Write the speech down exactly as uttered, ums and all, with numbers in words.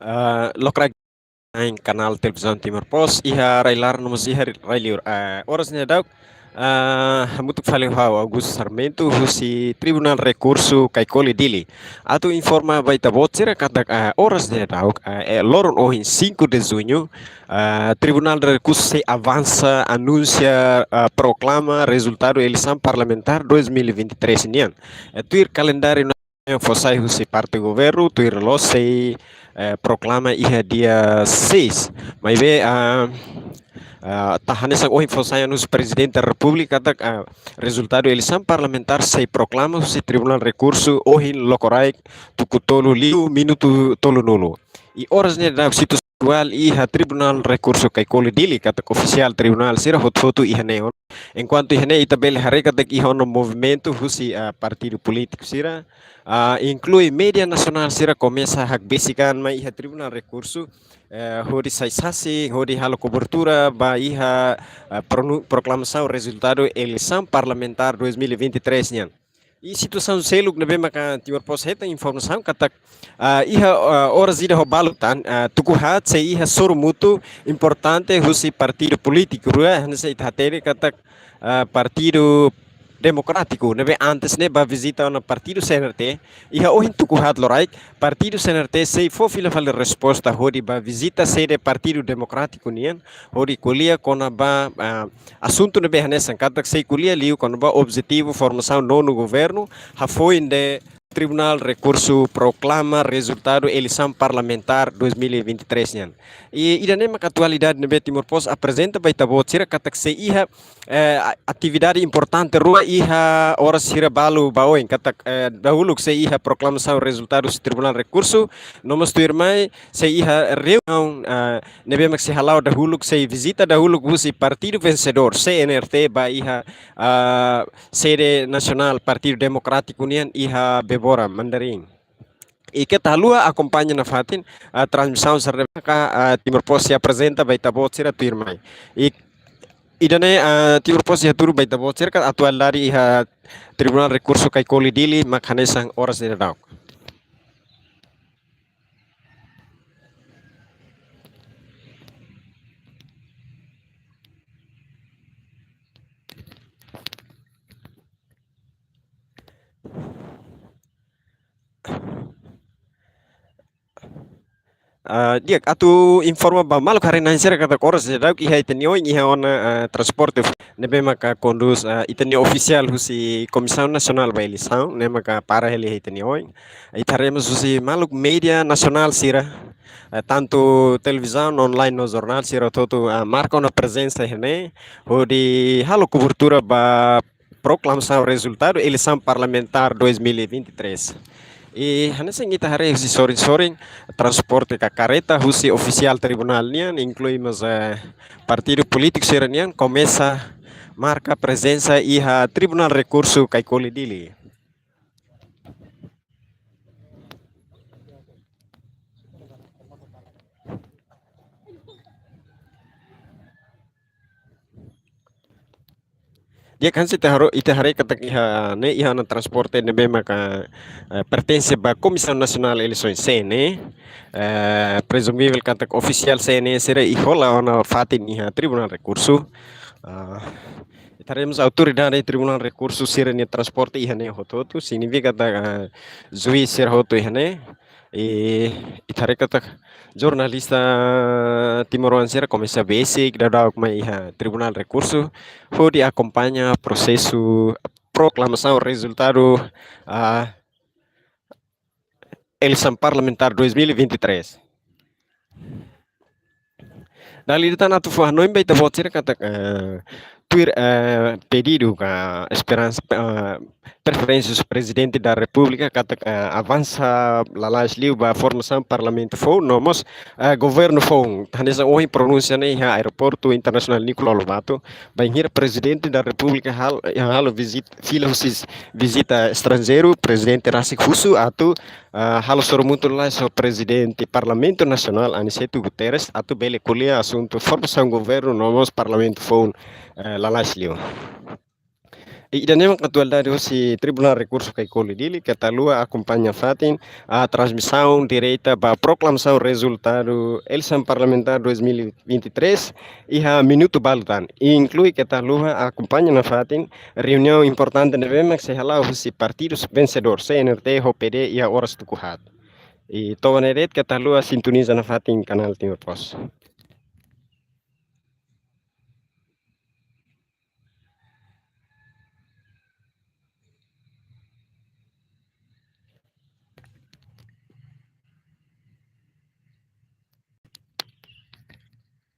Ah, lokraik iha kanál televizaun Timor Post, iha rai-laran no mós iha rai-liur. Ah, oras ne'e daudaun, ah, hamutuk fali ho ha'u Augusto Sarmento, husi Tribunál Rekursu Caicoli Dili. Atu informa ba ita-boot sira katak, ah, oras ne'e daudaun, ah, eh, loron ohin cinco de junho, ah, Tribunál Rekursu sei avansa anunsia, ah, proklama rezultadu eleisaun parlamentár dois mil e vinte e três nian. Eh, tuir kalendáriu ne'ebé fó sai husi parte governu, tuir loos sei, eh, proklama iha dia seis. Maibé, ah, ah, ita hanesan ohin fó sai anúnsiu Prezidente da Repúblika katak, ah, rezultadu eleisaun parlamentár sei proklama husi Tribunál Rekursu ohin lokraik tuku tolu liu minutu tolunulu. I oras ne'e daudaun situasaun atuál iha Tribunál Rekursu Caicoli Dili katak ofisiál tribunál sira hotu-hotu iha ne'e ona. Enkuantu iha ne'e ita bele haree katak iha ona movimentu husi, ah, partidu polítiku sira, ah, inklui média nasionál sira komesa hakbesik an mai iha Tribunál Rekursu, eh, hodi sai sasin, hodi halo kobertura ba iha, ah, pronu-, proklamasaun rezultadu eleisaun parlamentár dois mil e vinte e três nian. I situasaun seluk ne'ebé maka Timor Post hetan informasaun katak, ah, iha, ah, oras ida ho balu tan, ah, tuku haat sei iha sorumutu importante husi partidu polítiku rua, hanesan ita hatene katak, ah, Partidu Demokrátiku ne'ebé antes ne'e bá vizita ona partidu C N R T, iha ohin tuku haat loraik, partidu C N R T sei fó fila fali resposta hodi bá vizita sede Partidu Demokrátiku nian, hodi ko'alia kona-ba, ah, asuntu ne'ebé hanesan katak sei ko'alia liu kona-ba objetivu formasaun nonu governu, hafoin de Tribunál Rekursu proklama rezultadu eleisaun parlamentár dois mil e vinte e três nian. I ida-ne'e maka atualidade ne'ebé Timor Post aprezenta ba ita-boot sira katak sei iha, eh, a-, atividade importante rua iha oras sira balu ba oin, katak, eh, dahuluk sei iha proklamasaun rezultadu husi Tribunál Rekursu, no mós tuirmai sei iha reuniaun, ah, ne'ebé mak sei hala'o dahuluk, sei vizita dahuluk husi partidu vensedór, C N R T, ba iha, ah, sede nasionál Partidu Demokrátiku nian iha Bebora, Mandarin. I keta haluha akompaña nafatin, ah, transmisaun sira ne'ebé maka, ah, Timor Post sei aprezenta ba ita-boot sira tuirmai. I ida-ne'e, ah, Timor Post sei hatudu ba ita-boot sira katak atualidade iha Tribunál Rekursu Caicoli Dili mak hanesan oras ne'e daudaun. Ah, di'ak, atu informa ba maluk haree-na'in sira katak oras ne'e daudaun iha ita-nia oin iha ona, ah, transporte ne'ebé maka kondús, ah, ita-nia ofisiál husi Komisaun Nasionál ba Eleisaun, ne'e maka para hela iha ita-nia oin. Ita haree mós husi maluk média nasionál sira, eh, tantu televizaun, online no jornál sira hotu-hotu, ah, marka ona prezensa iha ne'e, hodi halo kobertura ba proklamasaun rezultadu eleisaun parlamentár dois mil e vinte e três. I hanesan ita haree husi sorin-sorin, transporte ka kareta husi ofisiál tribunál nian, inklui mós, eh, partidu polítiku sira-nian, komesa marka prezensa iha Tribunál Rekursu Caicoli Dili. Di'ak, hanesan ita haru-, ita haree katak iha ne'e iha ona transporte ne'ebé maka, eh, pertense ba Komisaun Nasionál Eleisaun, C N E, eh, prezumivel katak ofisiál C N E sira iha ona fatin iha Tribunál Rekursu. Ah, ita haree mós autoridade Tribunál Rekursu sira-nia transporte iha ne'e hotu-hotu, signifika katak, ah, juís sira hotu iha ne'e. I ita haree katak jornalista timoroan sira komesa besik daudauk mai iha Tribunál Rekursu, hodi akompaña prosesu proklamasaun rezultadu, ah, eleisaun parlamentár dois mil e vinte e três. Dala ida tan atu fó hanoin ba ita-boot sira katak, eh, tuir, eh, pedidu ka esperansa, eh, preferénsia Prezidente da Repúblika katak, eh, avansa lalais liu ba formasaun parlamentu foun, no mós, eh, governu foun. Hanesan ohin pronúnsia ne'e iha Aeroportu Internasionál Nicolau Lobato, bainhira Prezidente da Repúblika hal-, halo vizit-, fila husi vizita estranjeiru, prezidente rasik husu atu, ah, halo sorumutu lalais ho Prezidente Parlamentu Nasionál Aniceto Guterres atu bele ko'alia asuntu formasaun governu no mós parlamentu foun, eh, lalais liu. Ida-ne'e mak atualidade husi Tribunál Rekursu Kaikoli Dili, keta haluha akompaña nafatin transmisaun direta ba proklamasaun rezultadu eleisaun parlamentár dois mil e vinte e três iha minutu balu tan. Inklui keta haluha akompaña nafatin reuniaun importante ne'ebé mak sei hala'o husi partidu vensedór, C N R T ho P D, iha oras tuku haat. I to'o ne'e de'it keta haluha sintoniza nafatin kanál Timor Post.